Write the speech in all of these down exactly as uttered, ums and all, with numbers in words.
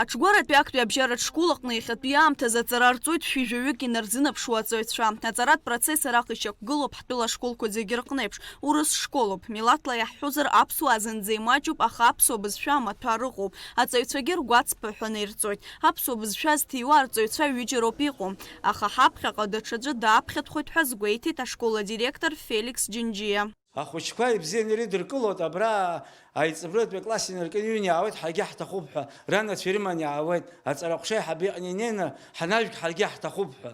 Аҽгәаратәи актәи абжьаратә школ аҟны иахьатәи аамҭазы аҵара рҵоит шәи жәаҩык инарзынаԥшуа аҵаҩцәа. Аҵаратә процесс араҟа ишьақәгылоуп ҳтәыла ашколқәа зегьы рҟны еиԥш. Урыс школуп. Милаҭла иаҳҳәозар, аԥсуаа зынӡа имаҷуп, аха аԥсуа бызшәа амаҭәар ыҟоуп. Аҵаҩцәагьы ргәацԥыҳәаны ирҵоит. Аԥсуа бызшәа зҭиуа арҵаҩцәа ҩыџьа роуп иҟоу. Аха ҳаԥхьаҟа даҽаӡәы дааԥхьатәхоит ҳәа азгәеиҭеит ашкол адиректор Феликс Џьынџьиа. Ахәыҷқәа ибзианы ирыдыркылоит, абра аиҵбыратәи акласс инаркны иҩны иаауеит, ҳаргьы ҳҭахуп ҳәа, ранацәа ирыманы иаауеит, аҵараҟәша аиҳабы иҟны инеины, ҳанажәг ҳаргьы ҳҭахуп ҳәа.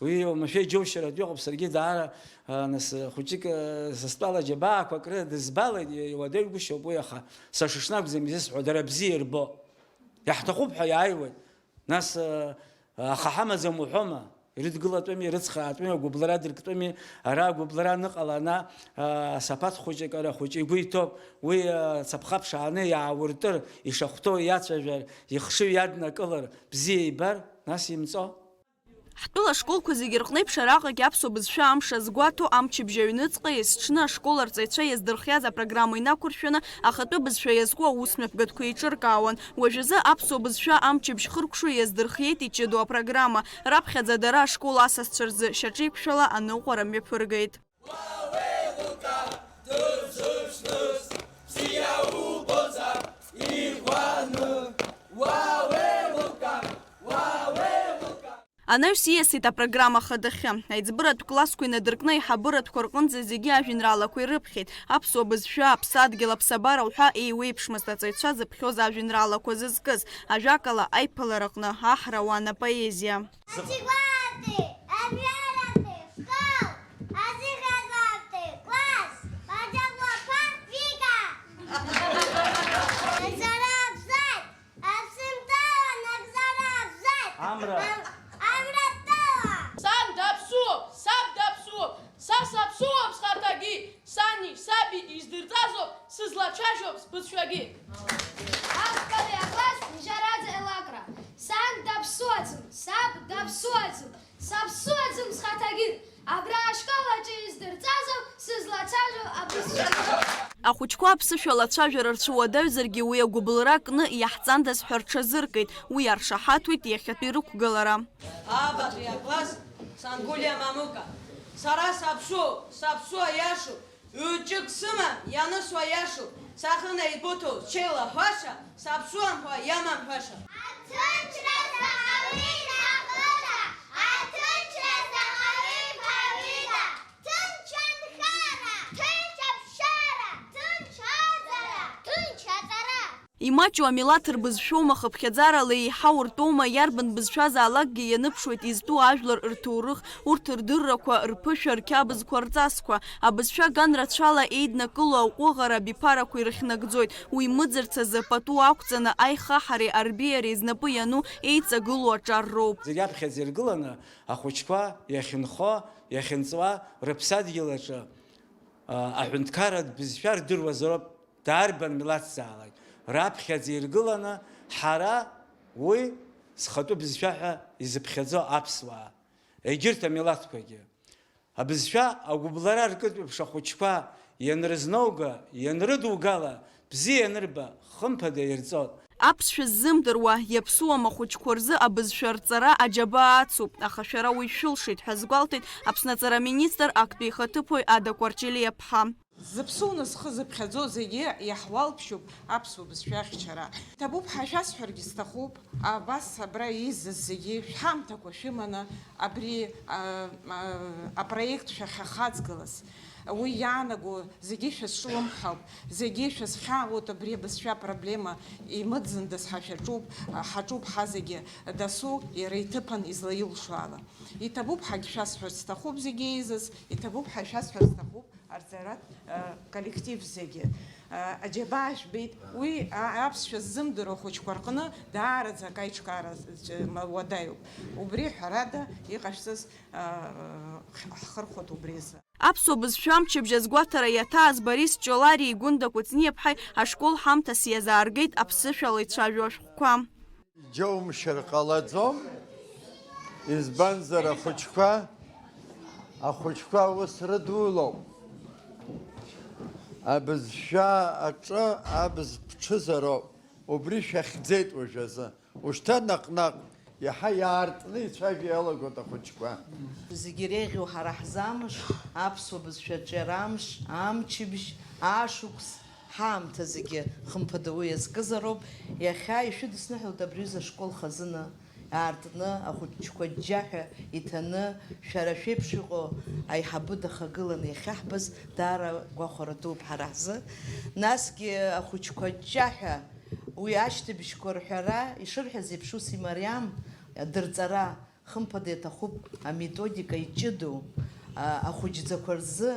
Уи уамашәа иџьоушьаратә иҟоуп, саргьы даара, а, нас, хәыҷык, а, са стәала џьабаақәак рыда дызбалеит, иуадаҩгәышьоуп уи, аха са шышнакәӡам изысҳәо, дара бзиа ирбо. Иаҳҭахуп ҳәа иааиуеит. Нас, а, аха ҳамаӡам уҳәома? Ирыдгылатәыми, ирыцхраатәыми, агәыблра дырктәыми, ара агәыблра аныҟала, ана, а, саԥаҭ хәыҷык, ара хәыҷы игәы иҭоуп, уи, а, цаԥха ԥшааны иаауртыр, ишахәҭоу иацәажәар, ихшыҩ иаднакылар, бзиа ибар, нас имҵо. Ҳтәыла ашколқәа зегьы рҟны еиԥш араҟагьы аԥсуа бызшәа амш азгәаҭо, амчыбжь аҩныҵҟа есҽны ашкол арҵаҩцәа иаздырхиаз апрограмма инақәыршәаны, ахатәы бызшәа иазку аус мҩаԥгатәқәа еиҿыркаауан. Уажәазы аԥсуа бызшәа амчыбжь хыркәшо иаздырхиеит иҷыдоу апрограмма. Раԥхьаӡа дара ашкол асасцәа рзы шьаҿеиқәшәала аныҟәара мҩаԥыргеит. Анаҩс ииасит апрограмма хадахьы. Аиҵбыратә классқәа инадыркны аиҳабыратәқәа рҟынӡа зегьы ажәеинраалақәа ирыԥхьеит. Аԥсуа бызшәа, аԥсадгьыл, аԥсабара уҳәа еиуеиԥшмызт аҵаҩцәа зыԥхьоз ажәеинраалақәа зызкыз, ажәакала, аиԥылараҟны аҳра ауан апоезиа. Антигуатәи, Абиаратәи школ, Азыхаҵатәи класс, Баџьаблақәа Вика. Нагӡара абзаҵә, Аԥсынтәыла нагӡара абзаҵә. Амра. Ам-, Амратәыла. Сан даԥсуоуп, саб даԥсуоуп, са саԥсуоуп схаҭагьы, сани саби издырҵазоуп сызлацәажәо сбызшәагьы. Актәи акласс нижьараӡа еилакра. Сан даԥсуаӡам, саб даԥсуаӡам, саԥсуаӡам схаҭагьы. Абра ашкол аҿы издырҵазоуп сызлацәажәо абызшәагьы. Ахәыҷқәа аԥсышәа лацәажәара рцәуадаҩзаргьы, уи агәыбылра кны иаҳҵандаз ҳәа рҽазыркит, уи аршаҳаҭуеит иахьатәи рықәгылара. Абаҟа иакласс Сангулиа Мамука. Сара саԥсуоуп, саԥсуа иашоуп. Ҩ-ҿык сымам, ианысуа иашоуп. Сахьынеибыҭоу сҽеилаҳәаша, саԥсуам ҳәа иамам ҳәаша. Аҭынчра заҟа уи иҭахыда, аҭынчра заҟа уи иҭахыда, ҭынч анхара, ҭынч аԥшара, ҭынч аӡара, ҭынч аҵара. Имаҷу амилаҭ рбызшәоума, хыԥхьаӡарала еиҳау ртәоума, иарбан бызшәазаалакгьы ианыԥшуеит изтәу ажәлар рҭоурых, урҭ рдыррақәа, рԥышәа, рқьабзқәа, рҵасқәа. Абызшәа ган рацәала еиднакыло аҟәыӷара абиԥарақәа ирыхьнагӡоит. Уи мыӡырц азы пату ақәҵаны аихаҳареи арбеиареи знапы иану еиҵагылоу аҿар роуп. Зегь аԥхьаӡа иргыланы ахәыҷқәа иахьынхо, иахьынҵуа рыԥсадгьыл аҿы, а, аҳәынҭқарратә бызшәа рдыруазароуп. Дарбан милаҭзаалак раԥхьаӡа иргыланы ҳара уи зхатәы бызшәа ҳәа изыԥхьаӡо аԥсуаа, егьырҭ амилаҭқәагьы. Абызшәа агәыблра ркытә еиԥш ахәыҷқәа ианрызнауга, ианрыдугала, бзиа ианырба, хымԥада ирҵоит. Аԥсшәа ззымдыруа, иаԥсуам ахәыҷқәа рзы абызшәа рҵара аџьабаа ацуп, аха шәара уи шәылшеит ҳәа азгәалҭеит Аԥсны аҵара аминистр актәи ихаҭыԥуаҩ Ада Кәарҷелиаԥҳа. Зыԥсуны зхы зыԥхьаӡо зегьы иаҳуалԥшьоуп аԥсуа бызшәа ахьчара. Иҭабуп ҳәа шәасҳәаргьы сҭахуп, абас абра еизаз зегьы шәҳамҭақәа шәыманы абри, а, а, апроект шәахьахаҵгылаз. Уи иаанаго зегьы шәызҿлымҳауп, зегьы шәызхьаауеит абри абызшәа апроблема имыӡындаз ҳәа шәаҿуп, ҳаҿуп ҳазегьы дасу иара иҭыԥан излаилшо ала. Иҭабуп ҳәагь шәасҳәарц сҭахуп зегьы еизаз, иҭабуп ҳәа шәасҳәарц сҭахуп. Арҵаратә, э, коллектив зегьы, э, аџьабаа жәбеит. Уи, а, аԥсшәа ззымдыруа ахәыҷқәа рҟны даараӡа акаиҿкаара з-, м-, уадаҩуп. Убри, ҳәарада, иҟашәҵаз, э, х-, ҳхырхәоит убри азы. Аԥсуа бызшәа амчыбжь азгәаҭара иаҭааз Борис Ҷолариеи Гәында Кәыҵниаԥҳаи ашкол ҳамҭас иазааргеит аԥсышәала ицәажәо ашәҟәқәа. Џьоумшьар ҟалаӡом, избанзар ахәыҷқәа, ахәыҷқәа аус рыдулоуп. Абызшәа аҿы абз ԥҽызароуп. Убри шәахьӡеит уажәазы. Ушьҭа наҟ-наҟ иаҳа иаартны ицәажәо иалагоит ахәыҷқәа. Зегьы иреиӷьу ҳара ҳзы амш, аԥсуа бызшәа аҿиара амш, амчыбжь, ашықәс, ҳаамҭа зегьы, хымԥада, уи иазкызароуп. Иахьа ишәыдысныҳәалт абри аҩыза ашкол хазына, иаартны ахәыҷқәа џьџьаҳәа иҭаны, шәара шәеиԥш иҟоу аиҳабы дахагыланы иахьаҳбаз даара гәахәара дууп ҳара ҳзы. Насгьы ахәыҷқәа џьџьаҳәа уи ашьҭыбжьқәа рҳәара, ишырҳәаз еиԥш, ус имариам, адырҵара, хымԥада, иаҭахуп аметодика иҷыдоу, а, ахәыҷӡақәа рзы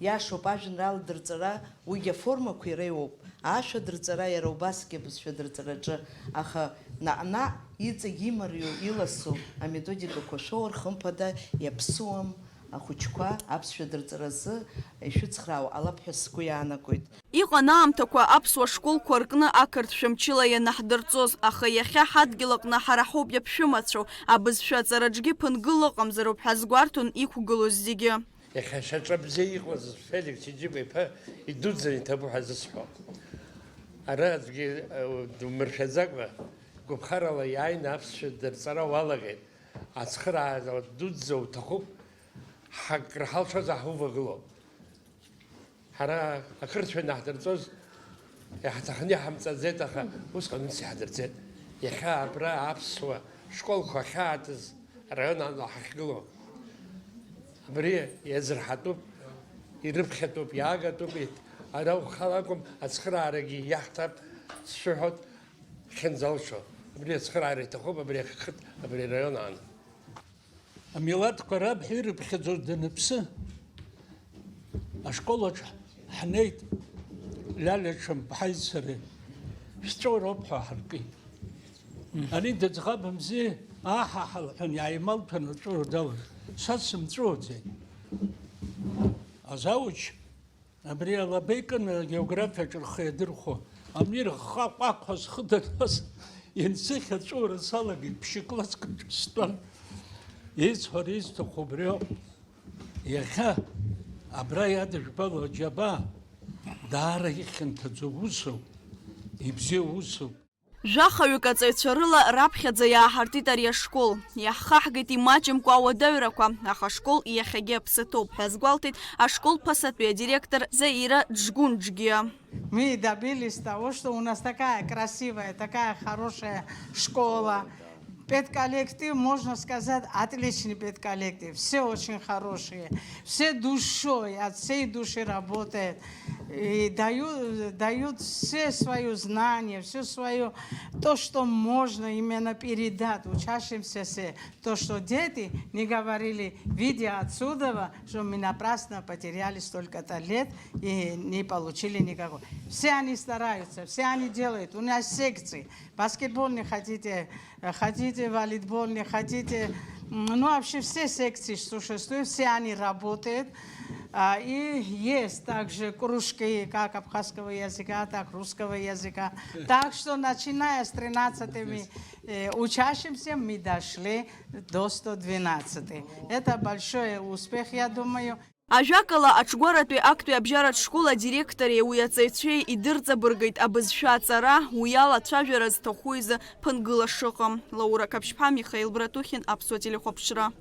иашоуп ажәеинраала дырҵара, уигьы аформақәа иреиуоуп, ашәа дырҵара иара убасгьы абызшәа дырҵараҿы, аха наҟ-наҟ иҵегь имариоу, иласу аметодикақәа шәоур, хымԥада, иаԥсуам, ахәыҷқәа аԥсшәа дырҵаразы ишәыцхраауа ҟалап ҳәа сгәы иаанагоит. Иҟан аамҭақәа аԥсуа школқәа ркны ақырҭшәа мчыла ианаҳдырҵоз, аха иахьа ҳадгьыл аҟны ҳара ҳоуп иаԥшәымацәоу, абызшәа аҵараҿгьы ԥынгыла ыҟамзароуп ҳәа азгәарҭон иқәгылоз зегьы. Иахьа шьаҿа бзиа иҟаз Феликс Иџьыба-иԥа идуӡӡан иҭабуп ҳәа зысҳәо. Ара аӡәгьы, э, думыршәаӡакәа, гәыԥхарала иааины аԥсшәа дырҵара уалагеит. Ацхыраара дуӡӡа уҭахуп, ҳакры ҳалшозар ҳаувагылоуп. Ҳара ақырҭшәа ианаҳдырҵоз, иаҳҭахны иҳамҵаӡеит, аха усҟан ус иаҳдырҵеит. Иахьа абра аԥсуа школқәа ахьаатыз араион ала ҳахьгылоу. Абри иазырҳатәуп, ирыԥхьатәуп, иаагатәуп, ит-, ара ухала акәым, ацхыраарагьы иаҳҭап, сшәыҳәоит, хьынӡалшо. Абри ацхыраара иҭахуп, абри ақыҭ, абри араион аан. Амилаҭқәа раԥхьа ирыԥхьаӡоз даныԥсы, ашкол аҿы ҳнеит, Лиалиа Ҽанԥҳаи сареи. Шәҵәыуароуп ҳәа ҳаркит. Ани дыӡӷабымзи, аҳаҳа лҳәан, иааималҭәан лҵәыуара далагеит. Са сымҵәыуаӡеит. Азауч Абри алаба икын агеографиаҿы рхы иадырхәо, абни рхаҟәақәа схы данназ, инсыхь аҵәыуара салагеит, ԥшькласск аҿы стәан. Исҳәара исҭаху убриоуп. Иахьа абра иадыжәбало аџьабаа даара ихьанҭаӡоу усуп, ибзиоу усуп. Жәахаҩык аҵаҩцәа рыла раԥхьаӡа иааҳартит ари ашкол. Иаҳхаҳгеит имаҷымкәа ауадаҩрақәа, аха ашкол иахьагьы аԥсы ҭоуп ҳәа азгәалҭеит ашкол ԥасатәи адиректор Заира Џгәынџгиа. Мы добились того, что у нас такая красивая, такая хорошая школа. Педколлектив, можно сказать, отличный педколлектив. Все очень хорошие. Все душой, от всей души работают. И дают, дают все свои знания, все свое, то, что можно именно передать учащимся. Все. То, что дети не говорили, видя отсюда, что мы напрасно потеряли столько-то лет и не получили никакого. Все они стараются, все они делают. У нас секции. Баскетбол не хотите, э, хотите волейбол, не хотите. М, ну, вообще все секции существуют, все они работают. А, и есть также кружки как абхазского языка, так русского языка. Так что, начиная с тринадцатыми, э, учащимся, мы дошли до сто двенадцати. Это большой успех, я думаю. Ажәакала, аҿгәаратәи актәи абжьаратә школ адиректори уи аҵаҩцәеи идырҵабыргит абызшәа аҵара, уи ала ацәажәара зҭаху изы ԥынгыла шыҟам. Лаура Қаԥшьԥҳа, Михаил Братухин, Аԥсуа телехәаԥшра.